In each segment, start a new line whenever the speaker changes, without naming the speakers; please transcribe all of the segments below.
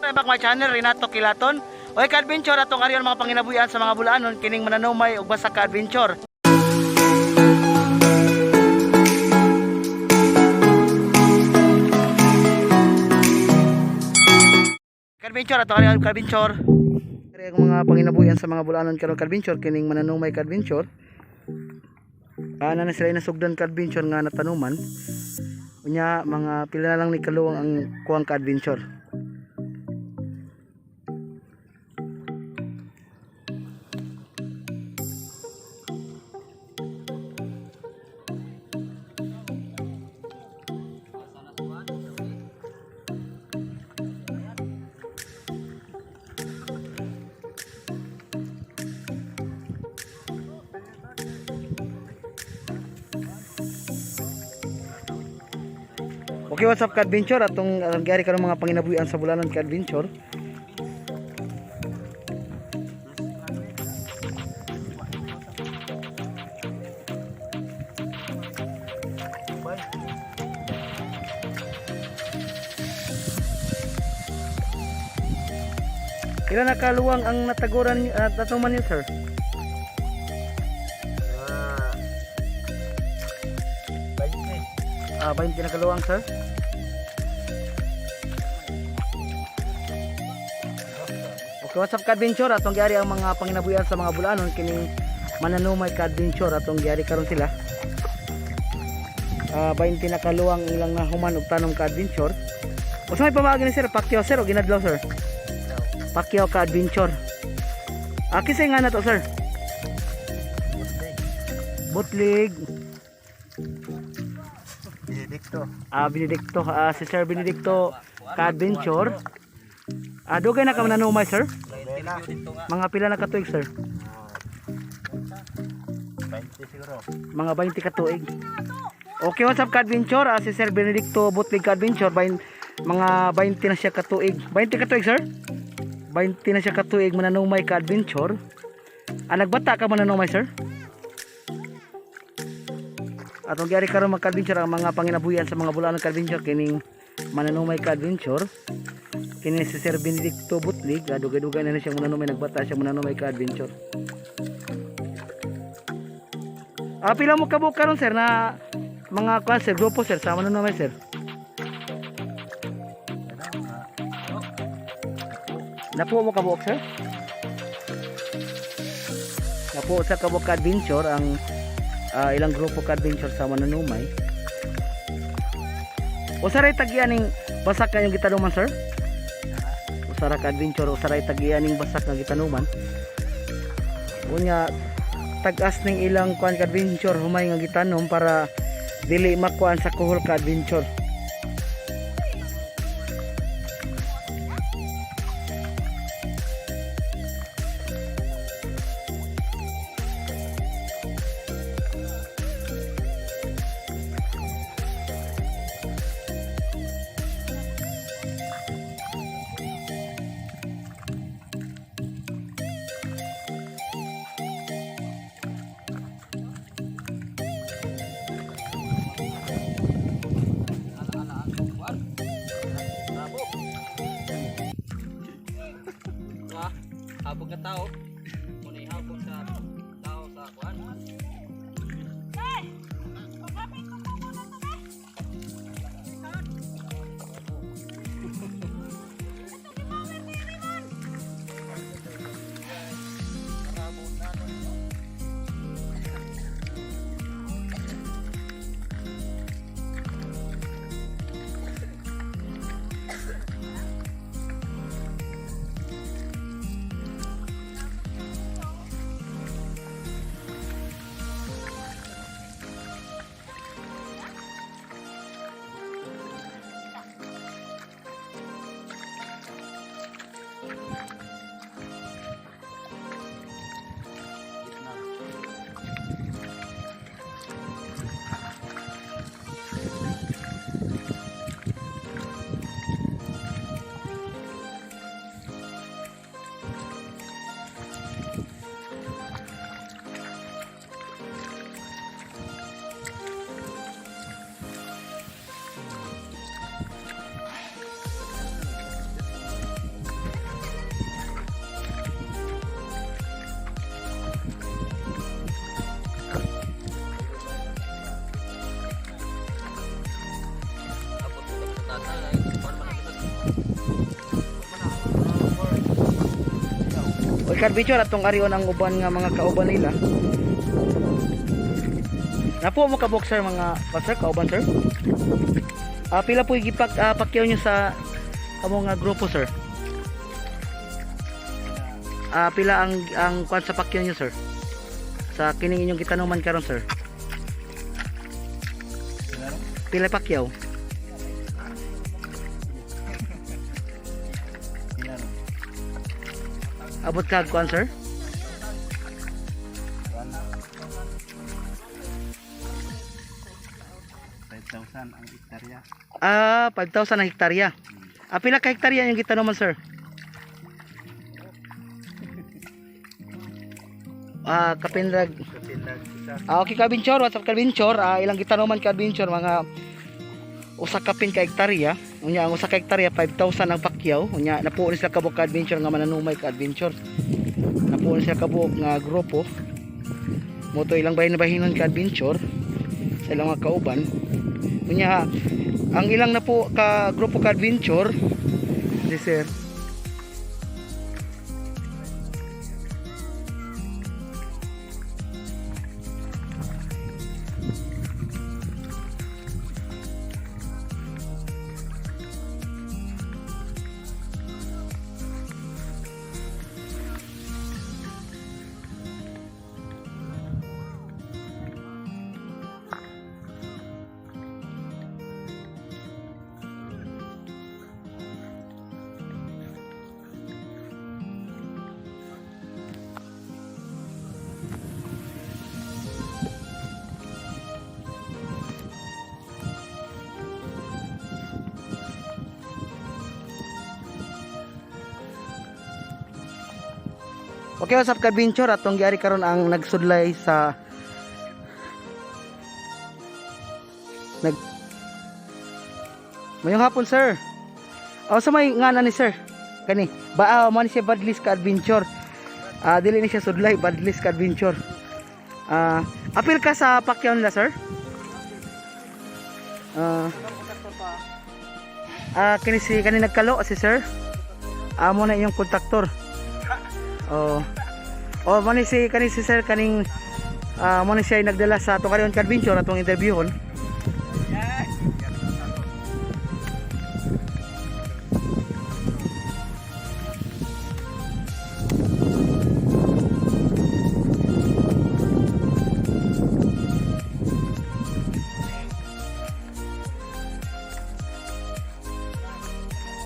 Welcome back my channel, Renato Kilaton. Oy ka-adventure, atong ariyon mga panginabuhian sa mga Bulanon kining mananumay ug basa ka-adventure. Ka-adventure, atong ariyon ka-adventure. Ari ang mga panginabuhian sa mga Bulanon karon ka-adventure kining mananumay ka-adventure. Ana na sila nasugdan ka-adventure nga natanuman. Unya mga pila na lang ni kaluwang ang kuwang ka-adventure. Okay, what's up ka-adventure? Atong atong gyari karon mga panginabuhian sa Bulanon ka-adventure. Ilan na kaluwang ang nataguran at natuman niyo, sir?
20.
Ah, 20 na kaluwang, sir. Okay, what's up ka-adventure? Atong gyari ang mga panginabuhian sa mga Bulanon kining mananumay ka-adventure atong gyari karon sila. Ah, 20 na kaluwang ilang nahuman og tanom ka-adventure. Usa may pamaagi ni sir, Pacquiao sir o ginadlaw sir? Pacquiao ka-adventure. Ah, kisay nga na to sir? Butlig.
Benedicto.
Ah, Benedicto, ah, si Sir Benedicto ka-adventure. Ah, dugay na ka mananumay sir? Mga pila na katuig sir?
20 siguro.
Mga 20 katuig. Okay, what's up ka-adventure? Ah, si Sir Benedicto Butlig ka-adventure, mga 20 na siya katuig. 20 katuig, sir? 20 na siya katuig mananumay ka-adventure. Ah, nagbata ka mananumay, sir? Atong gyari karon mga ka-adventure ang mga panginabuhian sa mga bulaan ng ka-adventure kining mananumay ka-adventure. Kini si Sir Benedicto Butlig, ah, dugay-dugay na na siyang mananumay, nagbata siya mananumay ka-adventure. Ah, pila mo kabuok karon sir na mga kwan sir, grupo sir, sama na naman sir. Napuo mo kabuok sir? Napuo sa kabuok ka adventure ang ilang grupo ka adventure sa mananumay. Usaray tagian ning basak kayong gitanuman sir? Usara ka adventure, usaray tagian ning basak nga gitanuman. Unya tag-as ning ilang kuan ka adventure humay nga gitanom para dili makuan sa kuhol ka adventure.
Wah, habog ka tao. Muna habog sa tao sa kuan.
Ka-adventure, atong arion ang uban nga mga kauban nila. Napo mo kabok sir mga pa, sir kauban sir. Pila po gipak pakyaw nyo sa amo nga grupo sir? Pila ang kwan sa pakyaw nyo sir? Sa kining inyong gitanuman karon sir? Pila pakyaw?
Pila no?
Abot ka kwan sir?
One. 5,000 ang hektarya.
5,000 ang hektarya. Pila ka hektarya yung gitanuman sir? Kapinrag.
Kapinlag isa.
Okay ka-adventure, what's up ka-adventure? Ilang gitanuman ka-adventure mga usa kapin ka hektarya. Unya ang usa ka hektarya 5,000 ang pakyaw. Unya napuon sila kabuok ka-adventure nga mananumay ka-adventure. Napuon sila kabuok nga grupo. Moto ilang bahin-bahinon ka-adventure sa ilang mga kauban. Unya ang ilang na po ka grupo ka-adventure si sir. Okay, what's up ka-adventure? Atong giari karon ang nagsudlay sa nag Mayong hapon, sir. O sa may ngana ni sir. Kani, ba mo ni siya badlis ka adventure. Dili ni siya sudlay, badlis ka adventure. Apil ka sa pakyaw nila, sir? Kini si kani nagkalo si sir. Amo na inyong kontaktor. Oh. Oh, mo ni si kani si sir kaning mo ni siya ay nagdala sa atong karon adventure atong interviewon.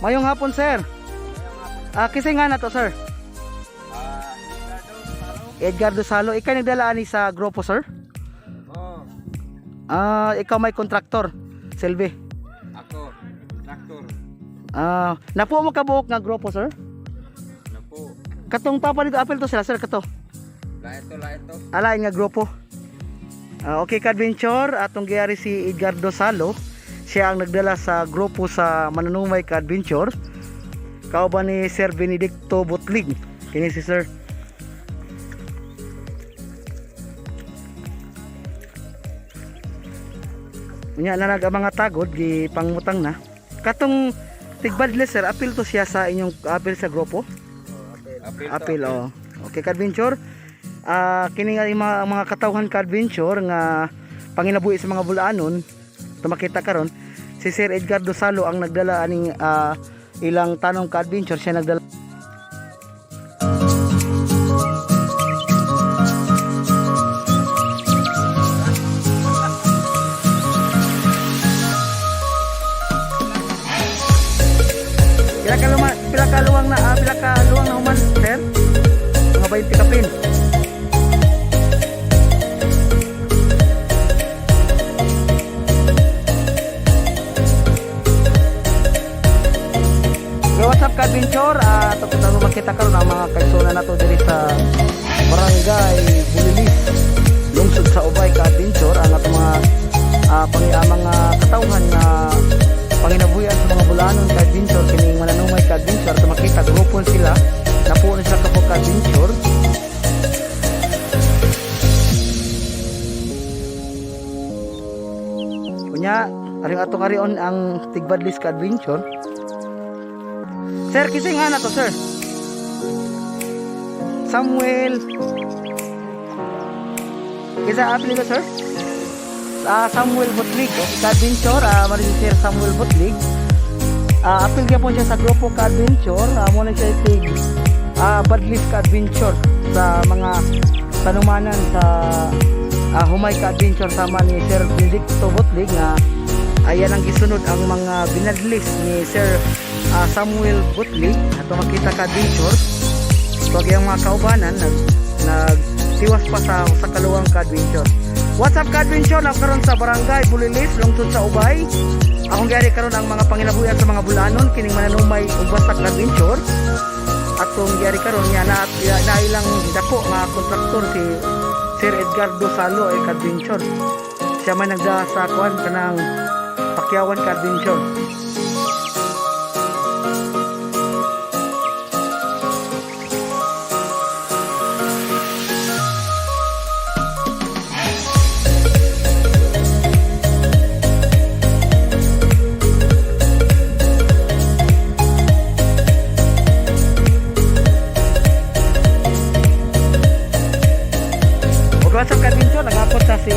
Mayong hapon, sir. Kisay nga na to, sir. Edgardo Salo, ikaw nagdala ani sa grupo, sir?
Oh,
Ikaw may kontraktor, Silvi.
ako, traktor.
Napuo mo kabuok nga grupo, sir?
Napo.
Katong papa dito, apel to sila, sir, kato.
Laito, laito.
Alain nga grupo. Okay ka-adventure, atong giyari si Edgardo Salo. Siya ang nagdala sa grupo sa Mananumay ka-adventure. Kauban ni Sir Benedicto Butlig. Kini si Sir. Unya na nag ang mga tagod gi pangutang na. Katong tigbadle sir, apil to siya sa inyong apil sa grupo.
Apil,
Apil, oh. Okay, ka-adventure. Kini nga yung mga katawhan ka-adventure nga panginabuhi sa mga bulaanon, tumakita karon si Sir Edgardo Salo ang nagdala aning ilang tanong ka-adventure siya nagdala. Pila ka luwang na pila ka luwang na human sir? Mga 20 kapin. Yo, what's up ka-adventure? Ato kita makita karon ang mga kaisuna nato diri sa Barangay Bulilis, lungsod sa Ubay ka-adventure ang atong mga mga katawhan nga panginabuhian sa mga bulanon ka-adventure kining mananumay ka-adventure ato makita grupon sila napuon sila kapag ka-adventure. Unya, aring atong arion ang Tigbadlis ka-adventure. Sir, kisay nga na to, sir. Samuel. Kinsa apelyido, sir? Samuel Butlig. Okay, ka-adventure, mao si Sir Samuel Butlig. Apil gyapon siya sa grupo ka-adventure. Mao na siya itig badlis ka-adventure sa mga tanumanan sa humay ka-adventure sama ni Sir Benedicto Butlig nga ayan ang gisunod ang mga binadlis ni Sir Samuel Butlig ato makita ka-adventure. So ang mga kaubanan nagtiwas pa sa usa ka luwang ka-adventure. What's up, ka-adventure? Naa karon sa Barangay Bulilis, lungsod sa Ubay. Akong giyari karon ang mga panginabuhian sa mga Bulanon kining mananumay ug basta ka-adventure. Atong giyari karon niya na, na ilang dako nga kontraktor si Sir Edgardo Salo ay ka-adventure. Siya man nagda sa kuan kanang Pakyawan, ka-adventure. Ug what's up, ka-adventure, nagapot sa si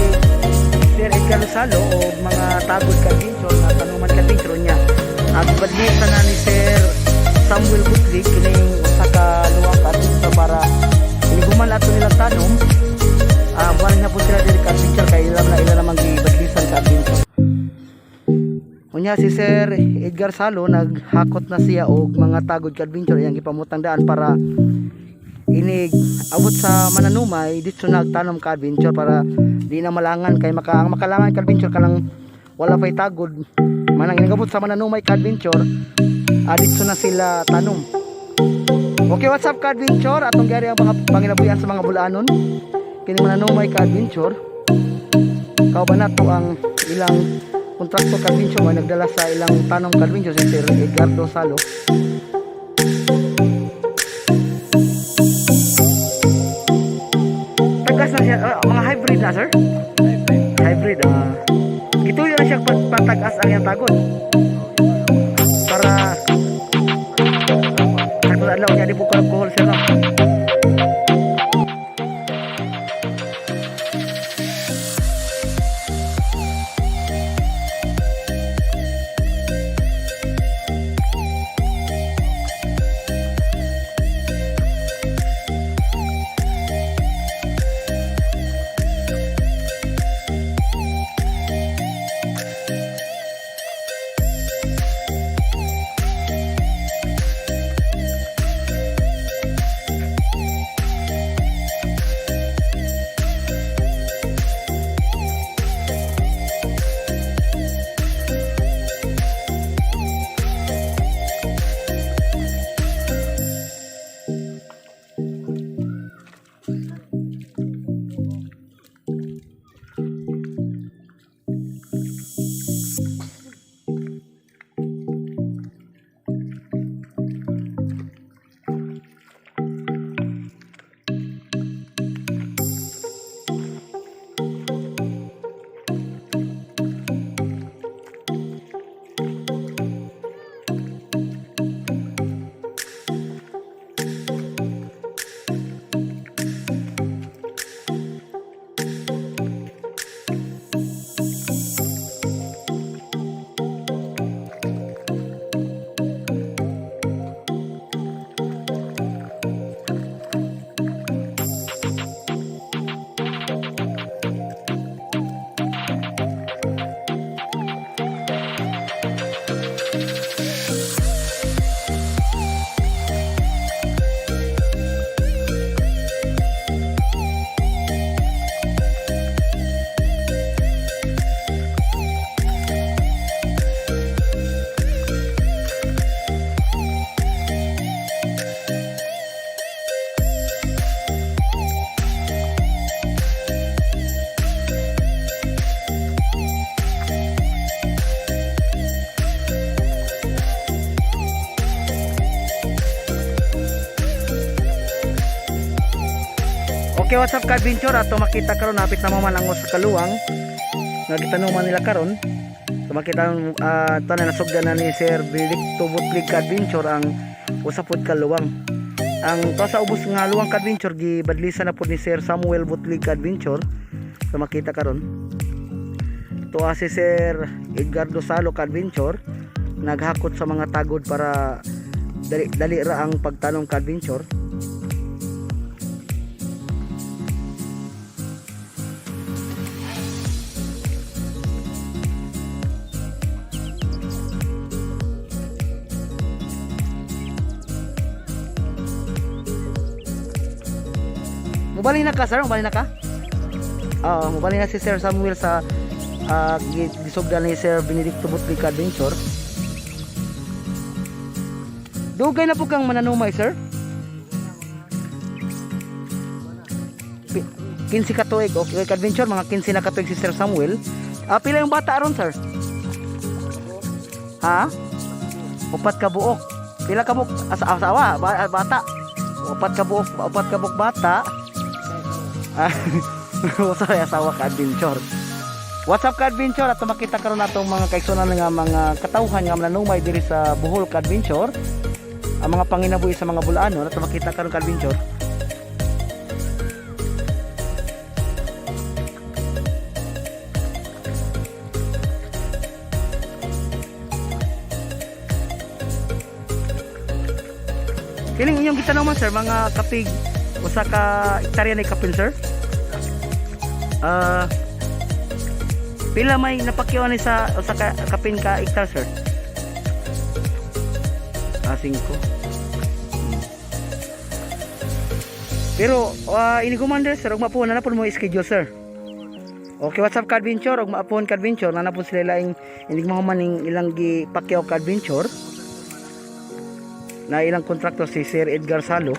Sir Edgar Lozano o mga tagod, ka-adventure, nga tanuman, ka-adventure niya. Ang badlisa na ni Sir Samuel Butlik kining usa ka luwang, ka-adventure, para iniguman ato nilang tanom. Buwan na po sila diri, ka-adventure, kay ilam na ila namang gibadlisan, ka-adventure. Unya si Sir Edgar Salo naghakot na siya og mga tagod, ka-adventure, iyang gipamutang daan para inig abot sa mananumay dito nagtanom, ka-adventure, para di na malangan kay ang makalangan, ka-adventure, kanang wala pay tagod manang inigabot sa mananumay, ka-adventure, dito na sila tanom. Okay, what's up, ka-adventure? Atong gari ang mga panginabuhian sa mga Bulanon kini mananumay, ka-adventure. Kauban nato ang ilang kontrakto, ka-adventure, may nagdala sa ilang tanom, ka-adventure, si Sir Edgardo Salo. Tagas na siya, mga hybrid na, sir?
Hybrid.
Hybrid, ah. Gituyo na siya patagas ang iyang tagod. Para sakto adlaw niya di po alcohol, sir, no? Okay, what's up, ka-adventure? Ato makita karon hapit na maman ang usa ka luwang nga gitanuman nila karon. So makita tanan nasugdan na ni Sir Benedicto Butlig, ka-adventure, ang usa pod ka luwang. Ang to sa ubos nga luwang ka-adventure, gibadlisa na po ni Sir Samuel Butlig ka-adventure. So makita karon. Tuwa si Sir Edgardo Salo ka-adventure, naghakot sa mga tagod para dali, dali ra ang pagtanom ka-adventure. Mubali na ka, sir? Mubali na ka? Oo, mubali na si Sir Samuel sa gisugdan ni Sir Benedicto Butlig Adventure. Dugay na po kang mananumay, sir? 15 ka tuig. Okay, adventure, mga 15 na katuig si Sir Samuel. Pila yung bata aron, sir? Ha? Upat ka buok. Pila ka buok? Asawa, bata. Upat ka buok bata. Sorry, asawa ka adventure. What's up ka adventure? At makita karon natong mga kaigsunan nga mga katawhan nga mananumay diri sa Bohol ka adventure. Ang mga panginabuhi sa mga Bulaano ato makita karon ka adventure. Kining inyong gitanaw sir, mga kapig usa ka hektarya ni kapin, sir? Pila may napakyaw ni sa usa ka kapin ka hektar, sir? 5. Pero ini commander sir, ug mapuon na po mo schedule, sir. Okay, what's up ka adventure? Ug mapuon ka adventure, na po sila laing inig mahuman ning ilang gipakyaw ka adventure na ilang kontraktor si Sir Edgar Salo.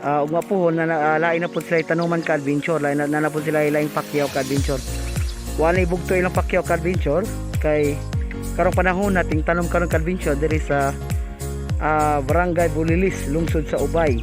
Ug mapuhon na, lain na po sila tanuman ka adventure, lain na, na po sila laing pakyaw ka adventure. Wala bugto ilang pakyaw ka adventure kay karong panahon nating tanom karon ka adventure diri sa Barangay Bulilis, lungsod sa Ubay.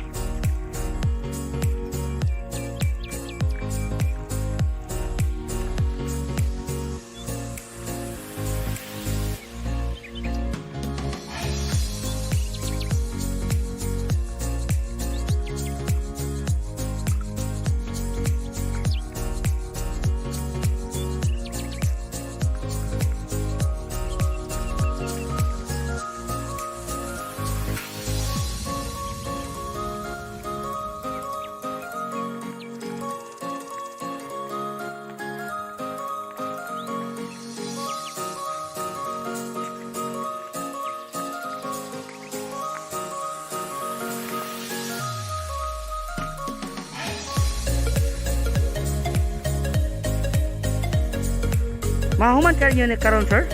Mahuman kayo ni karon, sir?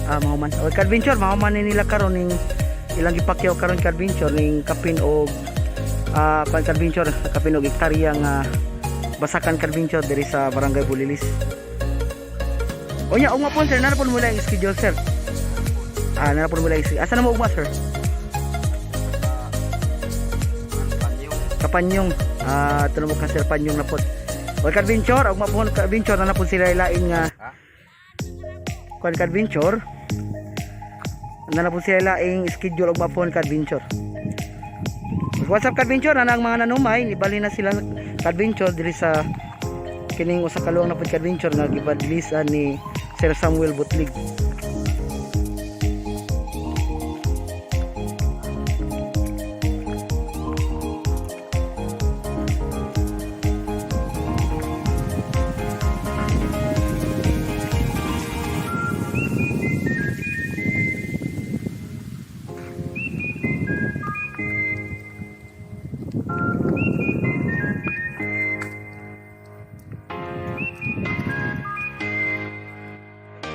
Mahuman. O adventure, mahuman ni nila karon ning ilang gipakyaw karon ka adventure ning kapin og kuan ka adventure, kapin og hektarya nga basakan ka adventure diri sa Barangay Bulilis. Onya, ugma po sir, nara po mo lang schedule, sir. Nara po mo lang schedule. Asa na mo ugma, sir?
Panyong.
Kapanyong. Tuno mo ka sir Panyong na po. Well, adventure, ugma po ka adventure na po sila ilain nga kuan ka adventure. Na po sila laing schedule ug mapuhon ka adventure. What's up ka adventure, na ang mga nanumay, nibali na sila ka adventure diri sa kining usa ka luwang na pud ka adventure nga gibadlisan ni Sir Samuel Butlig.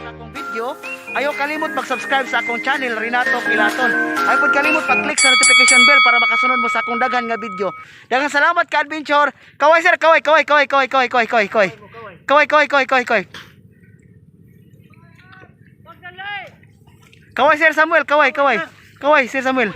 Sa akong video, ayaw kalimot mag-subscribe sa akong channel Renato Kilaton. Ayaw pod kalimot pag-click sa notification bell para makasunod mo sa akong daghan nga video. Daghang salamat ka adventure. Kaway sir, kaway, kaway, kaway, kaway, kaway, kaway, kaway, kaway. Kaway, kaway, kaway, kaway, kaway. Kaway Sir Samuel, kaway, kaway. Kaway Sir Samuel.